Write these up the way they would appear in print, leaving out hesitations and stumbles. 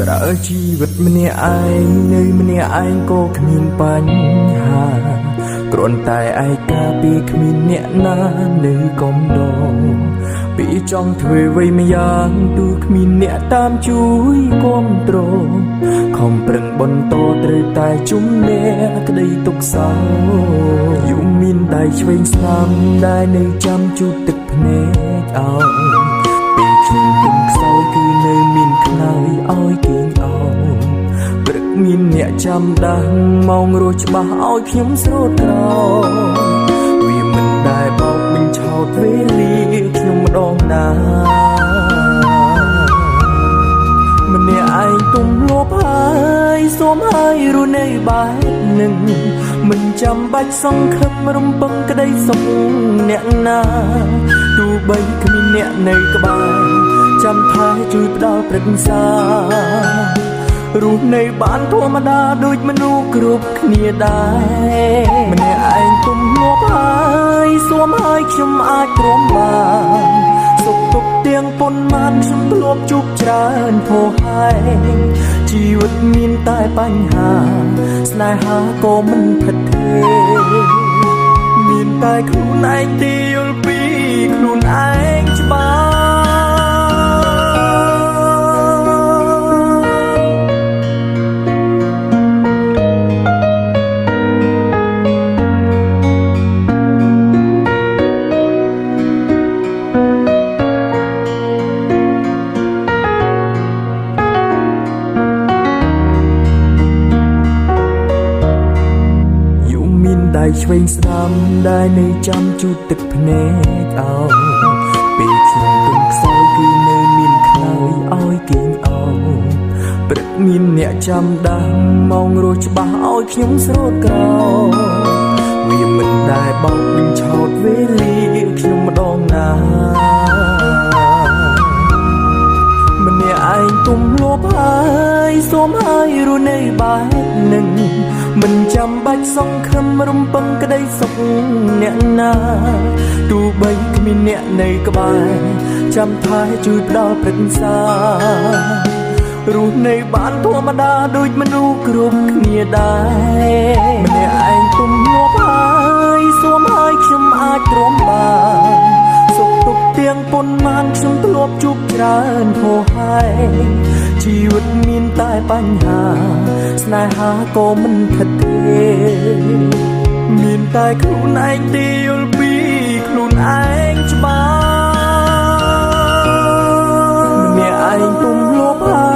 ប្រើជីវិតម្នាក់ឯងនៅម្នាក់ឯងក៏គ្មានបញ្ហាគ្រាន់តែឯកាពីគ្មានអ្នកណានៅកំដរពីចង់ធ្វើអ្វីម្យ៉ាងទូគ្មានអ្នកតាមជួយគាំទ្រខំប្រឹងបន្តត្រូវតែជំនះក្តីទុក្ខសោយំមានដៃឆ្វេងស្ដាំដែលនៅចាំជូតទឹកភ្នែកអោពេលខ្ញុំទុំខ្សោយគឺនៅមានខ្នើយឲ្យគេងអោព្រឹកមានអ្នកចាំដាស់ម៉ោងរស់ច្បាស់ឲ្យខ្ញុំស្រោតក្រោយវាមិនដែលបោកបញ្ឆោតវេលាខ្ញុំម្ដងណាម្នាក់ឯងទុំលាប់ហើយសូមឲ្យរស់នៅបែបនឹងមិនចាំបាច់សង្ឃឹមរំពឹងក្តីសុខអ្នកណាទោះបីគ្មានអ្នកនៅក្បែរចាំថែជួយផ្ដល់ព្រឹក្សារស់នៅបានធម្មតាដូចមនុស្សគ្រប់គ្នាដែរម្នាក់ឯងទុំលាប់ហើយសូមឲ្យខ្ញុំអាចទ្រាំបានសុខទុក្ខទាំងប៉ុន្មានខ្ញុំធ្លាប់ជួបច្រើនធោះហើយជីវិតមានតែបញ្ហាស្នេហាក៏មិនថិតថេរមានតែខ្លួនឯងទីយល់ពីខ្លួនឯងច្បាស់ យំមានដៃឆ្វេងស្ដាំដែលនៅចាំជូតទឹកភ្នែកអោពេលខ្ញុំទុំខ្សោយគឺនៅមានខ្នើយឲ្យគេងអោព្រឹកមានអ្នកចាំដាស់ម៉ោងរស់ច្បាស់ឲ្យខ្ញុំស្រោតក្រោយវាមិនដែលបោកបញ្ឆោតវេលាខ្ញុំម្ដងណាម្នាក់ឯងទុំលាប់ហើយសូមឲ្យរស់នៅបែបនឹងមិនចាំបាច់សង្ឃឹមរំពឹងក្តីសុខអ្នកណាទោះបីគ្មានអ្នកនៅក្បែរចាំថែជួយផ្ដល់ព្រឹក្សារស់នៅបានធម្មតាដូចមនុស្សគ្រប់គ្នាដែរម្នាក់ឯងទុំលាប់ហើយសូមឲ្យខ្ញុំអាចទ្រាំបានសុខទុក្ខទាំងប៉ុន្មានខ្ញុំធ្លាប់ជួបច្រើនហោហើយជីវិតមានតែបញ្ហាស្នេហាក៏មិនថិតថេរមានតែខ្លួនឯងទីយល់ពីខ្លួនឯងច្បាស់ម្នាក់ឯងទុំលាប់ហើ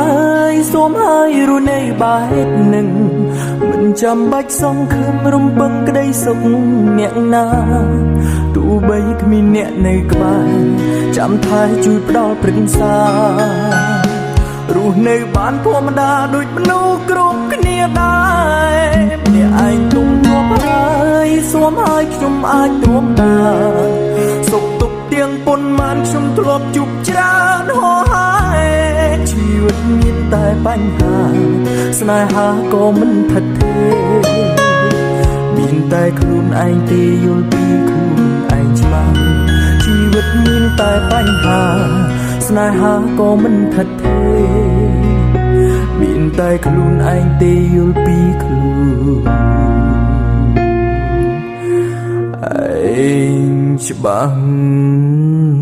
យសូមឲ្យរស់នៅបែបនឹងមិនចាំបាច់សង្ឃឹមរំពឹងក្តីសុខអ្នកណាទោះបីគ្មានអ្នកនៅក្បែរចាំថែជួយផ្ដល់ព្រឹក្សារស់នៅបានធម្មតាដូចមនុស្សគ្រប់គ្នាដែរម្នាក់ឯងទុំលាប់ហើយសូមឲ្យខ្ញុំអាចទ្រាំបានសុខទុក្ខទាំងប៉ុន្មានខ្ញុំធ្លាប់ជួបច្រើនហោហើយជីវិតមានតែបញ្ហាស្នេហាក៏មិនថិតថេរមានតែខ្លួនឯងទេយល់ពីខ្លួនឯងច្បាស់ជីវិតមានតែបញ្ហាស្នេហាក៏មិនថិតថេរមានតែខ្លួនឯងទេយល់ពីខ្លួនឯងច្បាស់។